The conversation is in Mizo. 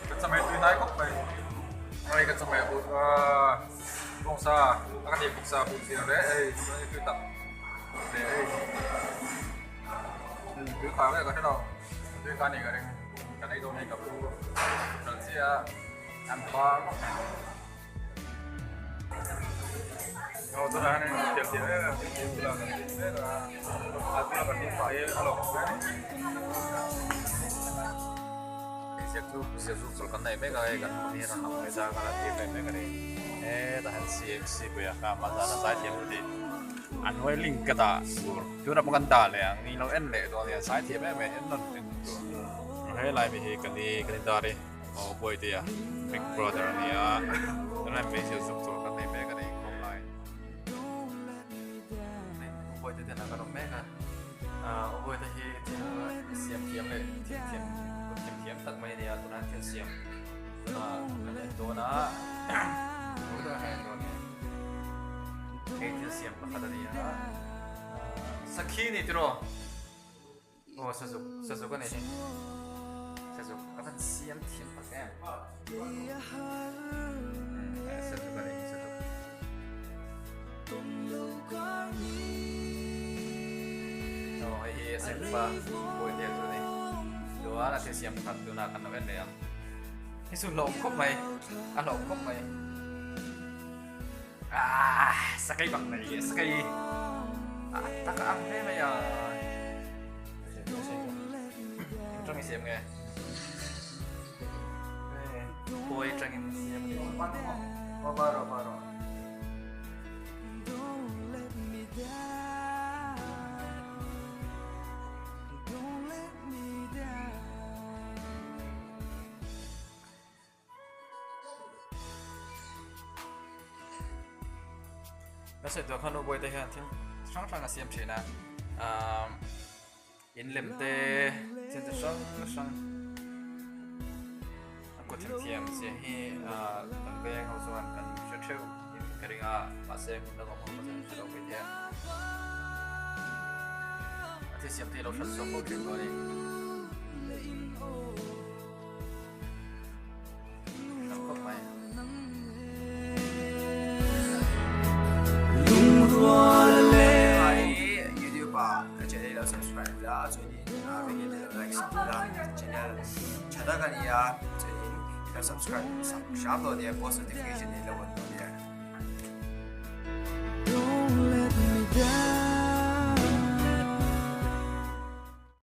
Ka chamei tui hnai khawp mai. Hei ka chamei a but a bawngsa a ka nei bawksa but zir leh hei chuan tui tak leh hei tui khar leh ka hre lo tui kha nei ka ring kan ei dawn hei ka pu hralh chiah a an par vak mai. Aw tunah hian in thiam em em thil bulah kan ding mek a a bula kan ding pah hi a lawm awm hle a ni. Ziak chu ziak zuk chawlh kan nei mek a hei kan hmun hi a rawn lang ve zang a la tir ve mek a ni hetah hian CMC puia kha a zan a zaithiam chu tih a hnuai link ka dah tur tunah pawh kan dah leh ang ni lo en leh dawn a nia zaithiam em em en nawn en tur helai mi hi ka ni ka ni dar i. Aw Bawitea big brother a ni a tunlai hmeichhe zuk chawlh kan nei mek a ni inkhawm lai Bawitea ten a kan awm mek a ah Bawitea hi thil siam thiam leh thil thiam kut thiam thiam tak mai a ni a tunah thil siam tunah kan en dawn a tunah kan en dawn a hei thil siam pakhat a ni a sakhi ni tiraw. Aw sazuk sazuk a ni hi sazuk a van siam thiam tak em sazuk a ni hi sazuk aw hei hi a senpa buaite chu a ni chuan a thil siam khat tunah kan lo en leh ang hei chu hlauhawm khawp mai a hlauhawm khawp mai Ah, sakai bak mai, sakai. Ah, tak ang hle mai a. Tang siam nge. Poi tangin siam ni. Ba ba ro ba ro. Ka sawi tur khan u Bawitea hian thil hrang hrang a siam thin a ahh in lem te thil chi hrang hrang a kut thiam zia hi ahh kan veng ho chuan kan hre theuh in ka ring a mahse hmun dang awm ho pawh chuan hre lo mai thei a a thil siam te hi a lo hrat chhuak fo thin tawh a ni. YouTube ah ka channel lo subscribe la chuanin video te lo like sak la channel tha tak a ni a chuanin lo subscribe sak hram dawn nia post notification hi lo on dawn nia.